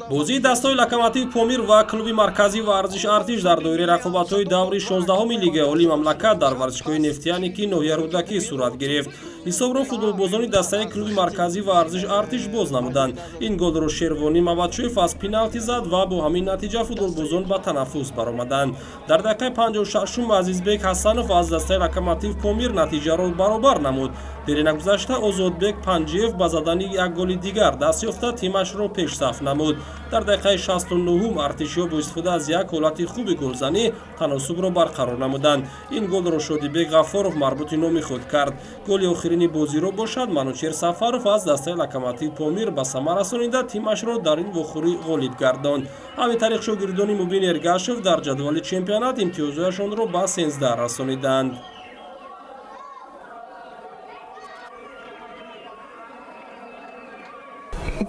Бозии дастаҳои Локомотив Помир ва клуби марказии варзиши Артиш дар доираи рақобатҳои даври 16-уми Лигаи олии мамлакат дар варзишгоҳи Нефтяник и ноҳияи Рӯдакӣ сурат гирифт. Ҳисобро футболбозони дастаи клуби марказии варзиши Артиш боз намуданд. Ин голро Шервонӣ Маватшоев аз пеналти зад ва бо ҳамин натиҷа футболбозон ба танаффус баромаданд. Дар дақиқаи 56-ум Азизбек Ҳасанов аз дастаи Локомотив Помир натиҷаро баробар намуд. Дере нагузашта Озодбек Панҷиев ба задани як голи дигар даст ёфта, тимашро пешсаф намуд. Дар дақиқаи 69-ум артишиҳо бо истифода аз як ҳолати хуби голзанӣ таносубро барқарор намуданд. Ин голро Шодибек Ғаффоров марбути номи худ кард. Голи охирини бозиро бошад Манучер Сафаров аз дастаи Локомотив Помир ба самар расонида, тимашро дар ин вохӯрӣ ғолиб гардонд. Ҳамин тариқ, шогирдони Мубин Эргашев дар ҷадвали чемпионат имтиёзҳояшонро ба 13 расониданд.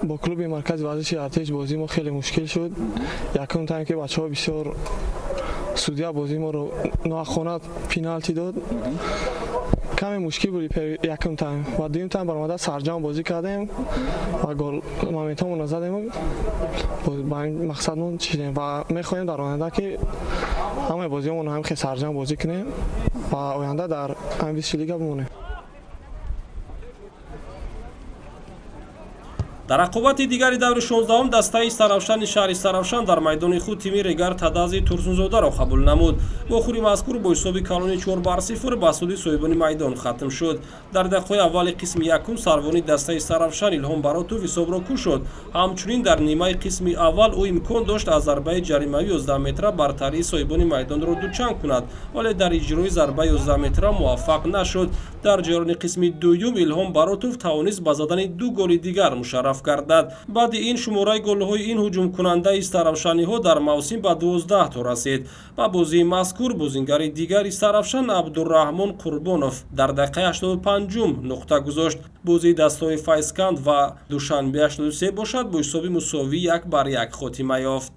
Бо клуби маркази варзиши Артиш бозии мо хеле мушкил шуд. Якум тайм ки бачаҳо бисёр, судья бозии моро ноҳаққона пеналти дод. Каме мушкил буд якум тайм ва дуюм тайм баромада сарҷам бозӣ кардем ва гол моментҳомонро задем, ба ин мақсадмон чидем ва мехоҳем дар оянда ки ҳамаи бозиҳомонро ҳам хел сарҷам бозӣ кунем ва оянда дар ҳамин высший лига бимонем. Дар рақобати дигари даври 16-ум дастаи Истаравшани шаҳри Истаравшан дар майдони худ тими Регар Тадази Турсунзодаро қабул намуд. Вохӯри мазкур бо ҳисоби калони 4 бар 0 ба суди соҳибони майдон хатм шуд. Дар дақиқаҳои аввали қисми якум сарвони дастаи Истаравшан Илҳом Баротов ҳисобро кушод. Ҳамчунин дар нимаи қисми аввал ӯ имкон дошт аз зарбаи ҷаримавии 11 метра бартарии соҳибони майдонро дучанд кунад, вале дар иҷрои зарбаи 11 метра муваффақ нашуд. Дар ҷараёни қисми дуюм Илҳом Баротов тавонист ба задани ду голи дигар мушарраф гардад. Баъди ин шумораи голҳои ин ҳуҷумкунандаи истаравшаниҳо дар мавсим ба 12 то расид. Ба бозии мазкур бозингари дигари Истаравшан Абдураҳмон Қурбонов дар дақиқаи 85-ум нуқта гузошт. Бозии дастаҳои Файзканд ва Душанбе 83 бошад, бо ҳисоби мусовӣ 1 бар 1 хотима ёфт.